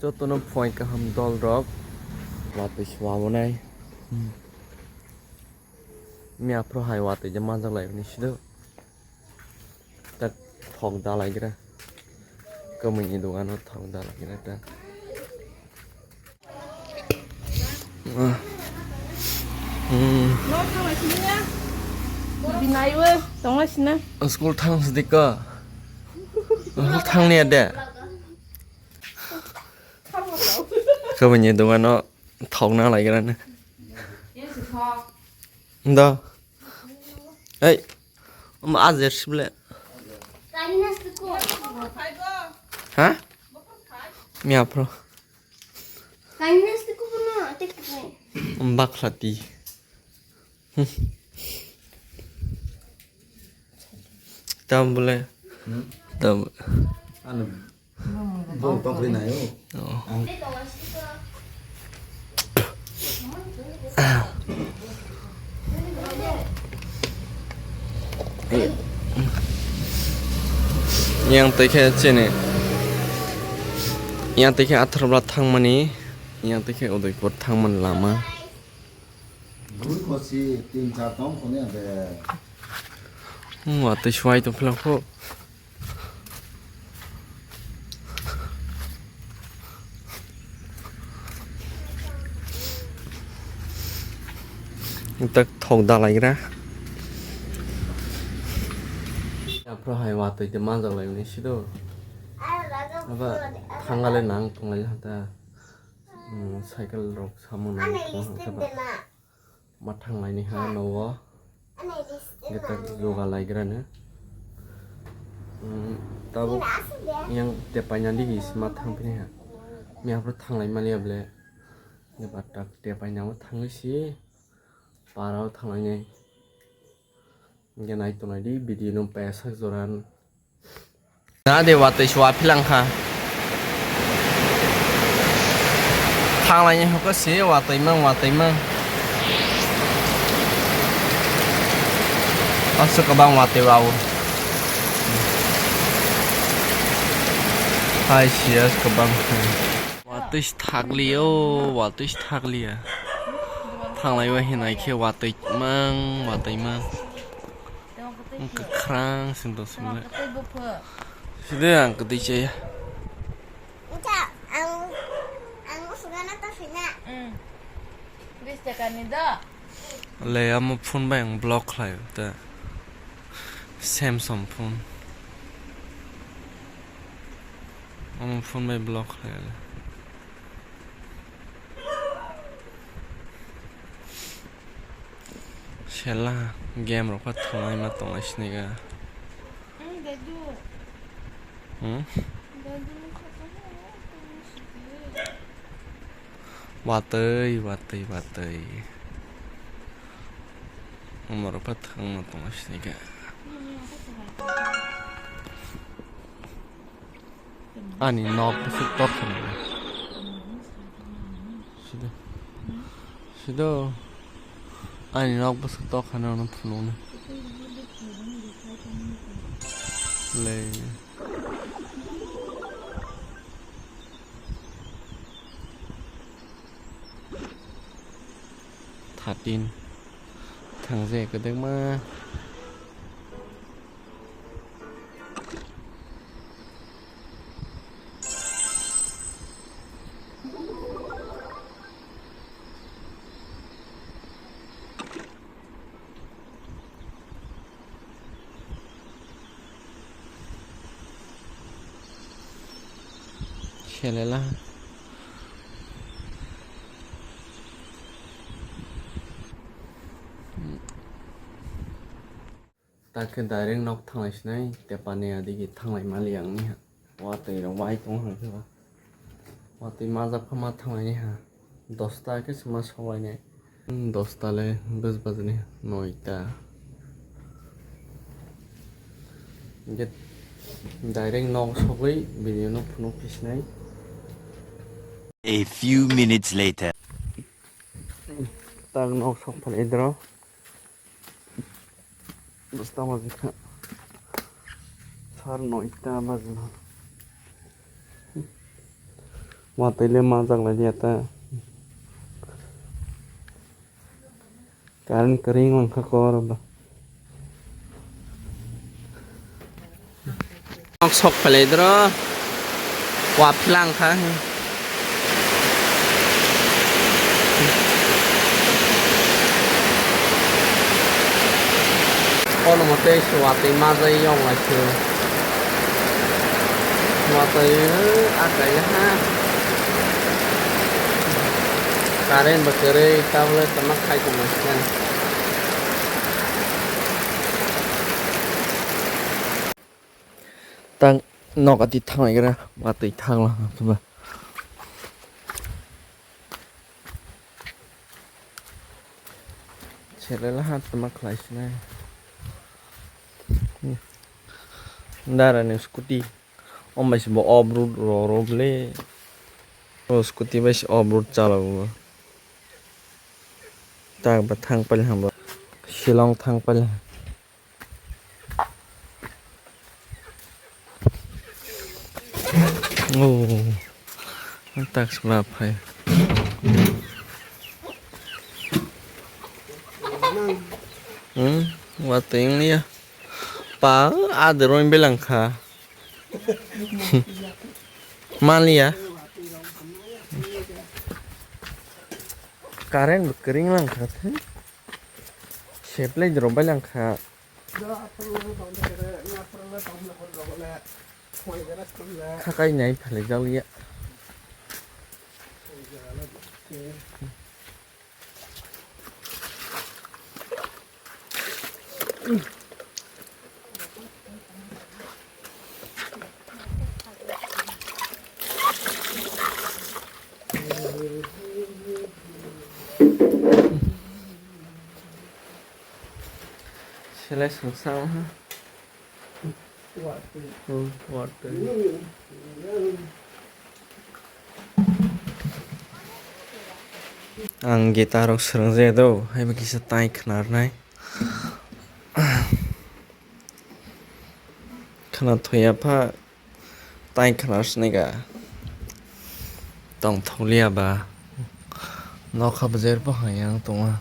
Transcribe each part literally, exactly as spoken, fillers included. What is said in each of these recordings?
Jotono phuaing kaham dol rok. Watwi swabonai. Miya phro hai watwi je manjak lai ni sido. Tak thok dalai gira. Kamini dogano thok dalai gira ta. Hmm. School thang sidi ka. School thang ni ade. Kamini dogano thok na lai gira ne. Da. Ei, um, ajer sible. Ha? Miya phro. Um, bakhlati. Tam bole. Hmm? Tam. Anu. Bong tong kri nayo. Oh. Ang. Yang twi khe chini. Yang twi khe Atharba thangmani. Yang twi khe Udaipur thangmani lama. Guri khosi tin char tong khone ade. Hmm, watwi swai tong phela kho. Tak thok dalai gra. Aphro hai watwi te manjak lai ni sido. Aba thangale nang tonglai hata. Hmm, cycle rok samung nang tong hata ba. Ma thanglaini ha nogo. Geta joga laigrano. Hmm, tabuk yang tepaina digi si ma thangphini ha. Miya phro thanglai maliya ble. Geta tak tepaina o thangwi si. Para o thanglainai. Hingke nai tongnai di video no paiyasak jora. Na de watwi se wa philang kha. Thanglaini hoko se watwi mang, watwi mang. Aswk kwbang watwi wa o. Hai siya kwbang. Watwi se thakliya o, watwi se thakliya. Thanglaiwi hinai khe watwi mang, watwi mang. Kwkhrang sing tong sing le. Side ang kwtwi chaya. Ang, ang sugana to sina. Bis taka ni do. Le amo phone bai ang block khlai ta. Samsung phone. Amo phone bai block khlai le. Sela game rok pha thwngwi ma tonglai sini ga. Hmm? Watwi, watwi, watwi. Omo rok pha thwngma tonglai sini ga. Ani nok bwswk tok kheno. Sido. Sido. Ani nok bwswk tok kheno no phunuknai. Le. Thirteen. Thangje kwdwkma. Selela. Ta khe direct nok thanglai sinai, tepani adigi thanglai mali ang ni ha. Watwi rok wai tong hang khe ba. Watwi majak kha ma thanglai ni ha. Dosta khe se ma sawai nai. Hmm, dosta le bwsbajani noita. Hingke direct nok sogwi video no phunuk phi sinai. A few minutes later. Tak nok sok phal idro. Dosta baje kha. Sar noita baje na. Watwi le majak lai ya ta. Current kwrwi wngkha kor ba. Nok sok phalai dro. Wa phlang kha. Kono mote se watwi majai yong lai se. Watwi akai ha. Current ba kwrwi tablet tama khai tongma se. Tang nok ati thanglaigra watwi thangla ba. Selala ha tama khlai sinai. Dara ni scooty. Om bai se bo off road ro ro ble. O scooty bai se off road chala bo. Tak ba thang pali hamba. Shillong thang pali. Oh, tak sula phai. Hmm, watwi wng ya. Pa, adiroi belang kha. Maliya. Current bo kwrwi lang kha. Seplai rok bai lang kha. Khakai nai phalai jaliya. Selai songsa ha. Hmm, watwi. Ang guitar rok swrwng je do, haiba kisa tai khna rwnai. Khna thoya pha tai khna sini ga. Tong thokliya ba. Nokha bwjer bo hai yang tongo.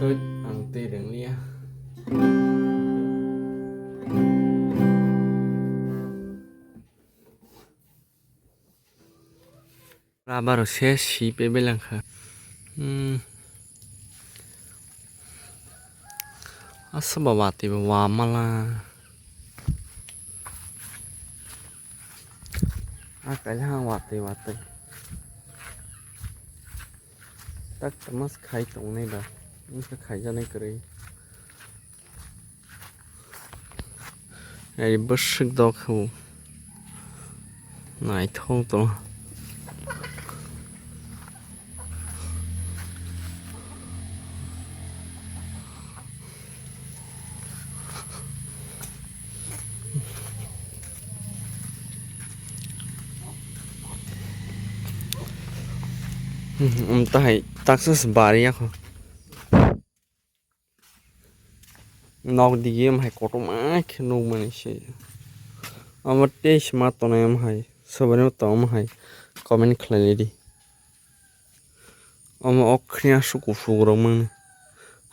Tut, ang twi rwng liya. Rubber rok se si pe belang kha. Hmm. Asa ba watwi bo wa mala. A kaisa ang watwi watwi. Tak tama se khai tongnai ba. Wngkha khaijaknai kwrwi. Ai bwswk dok kha bo. Naithok tong. Hmm, tahai taksa se bari ya kho. Nok digi wng hai kotorma khe nukmani se. Omo tei se ma tongnai omo hai, sobaino tong omo hai comment khlai lai di. Omo ok khini aswk kuphur rok mani.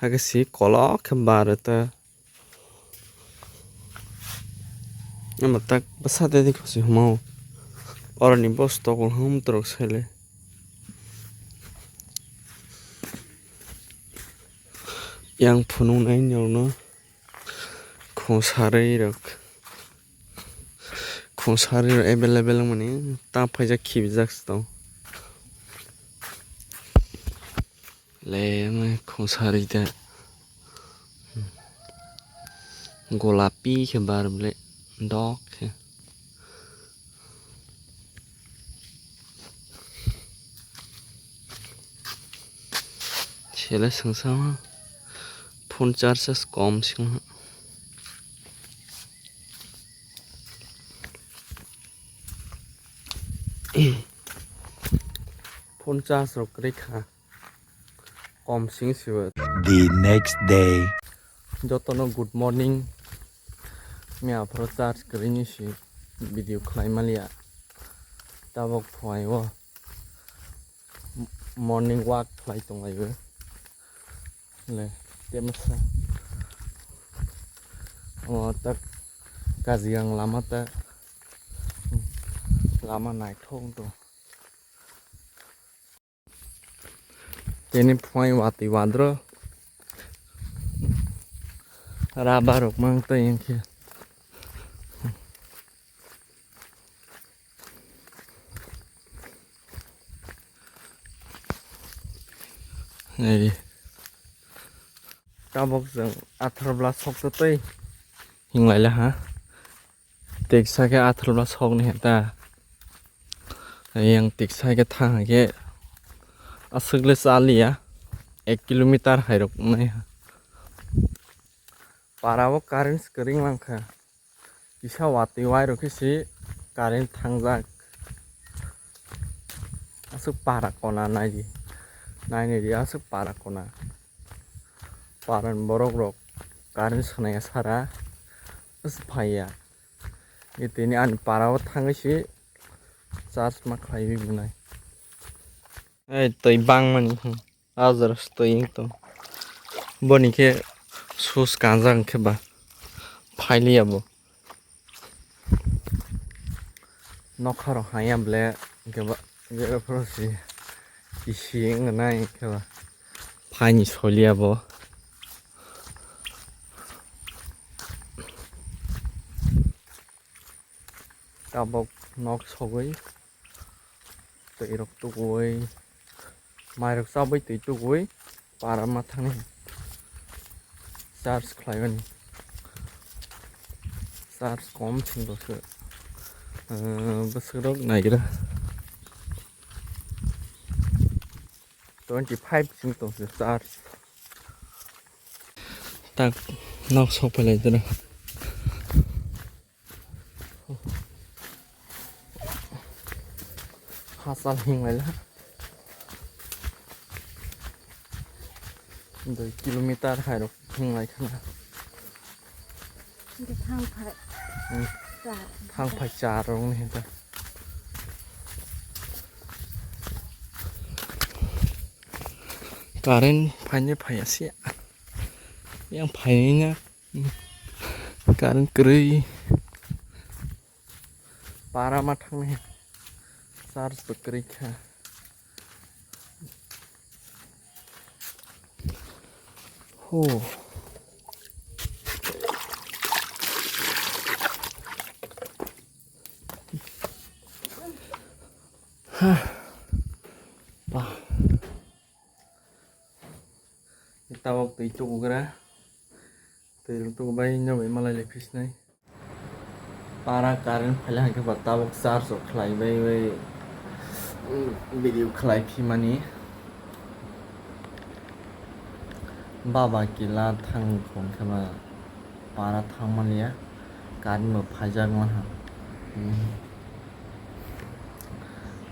Hakhe se kolok khe bar ta. Omo tak bwsa tei tei khosi huma o. Oroni boss tokol hum torok sai le. Yang phunuknai norokno khosarwi rok Khungsari available wngmani ta phaijak khibijak se tong. Le wngmani khungsari de. Golapi khe bar ble dok khe. Sele swngsa phone charge kom sing. Phone charge rok kwrwi kha. Kom sing sibo. The next day. Jotono good morning. Miya phoro charge kwrwi ni si video khlai maliya. Tabok phuai o morning walk khlai tong lai o. Le, te masa. O tak kajiang lama ta. Lama naithok to. Tini phuai watwi wadro. Rubber rok mang tei wngkhe. Nai di. Tabok chwng athar bla sok to tei hinglai le ha. Tiksa khe athar bla sok ni ta. Yang tiksa khe thang khe aswk le chaliya. Ek kilometer hai rok nai. Para o current kwrwng lang kha. Kisa watwi wai rok khe si current thangjak. Aswk para kona nai di. Nai nai di aswk para kona. Para ni borok rok current sanai ya sara. Aswk phai ya. Tini ani para o thangwi si charge ma khlaiwi bunai. Ei twi bangmani. Ajar stoi tong. Boni khe sus kanjak khe ba phailiya bo. Nokha rok haya ble khe ba jera phoro si kisi wngnai khe ba phaini soliya bo. Tabok nok sogwi twi rok tugwi mai rok chabwi twi tugwi para ma thangni charge khlai mani charge kom sing rok se bwswk rok naigra twenty five sing tong se charge tak nok sok phalai jora. Hachal hinglai la. Dui kilometer hai rok hinglai khana. Thang phai. Hmm. Thang phai char rok ni hinta. Current phaini phaiya se. Yang phaini na. Current kwrwi. Para ma thangni. Charge bo kwrwi kha. Ho. Ha. Ba. Tabok twi tukugra. Twi rok tukubai nokbai malai lai phisnai. Para current phaila hwnkhe ba tabok charge rok khlai bai bai video khlai phimani. Baba kila thang hwnkhe ba para thang manya current bo phaijak manha.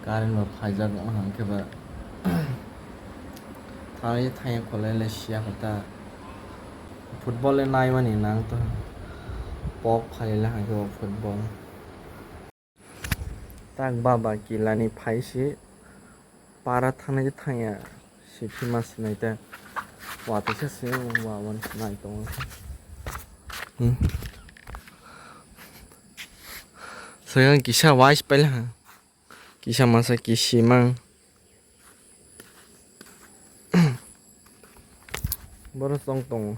Current bo phaijak manha hwnkhe ba thangwi thangya khwlai le siya kho ta. Football le naimani nang to pok phaila hwnkhe bo football. Tak baba kilani phai si para thangnai thangya. Siphi ma sinai ta. Watwi sa se wa wan sinai tongo. Hmm. Saya kisa wais pala ha. Kisa masa kisi mang. Boro tong tongo.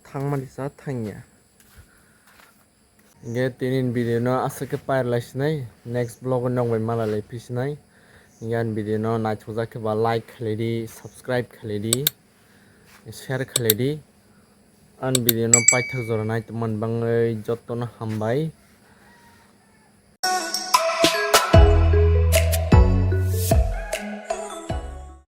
Thangmani sa thangya. Hingke tini ni video no aswk khe pairlai sinai, next vlog o nokbai malai lai phi sinai. Hingke ani video no naithokjak khe ba like khlai di, subscribe khlai di, share khlai di. Ani video no paithak jora nai tongmani bagwi jotono hambai.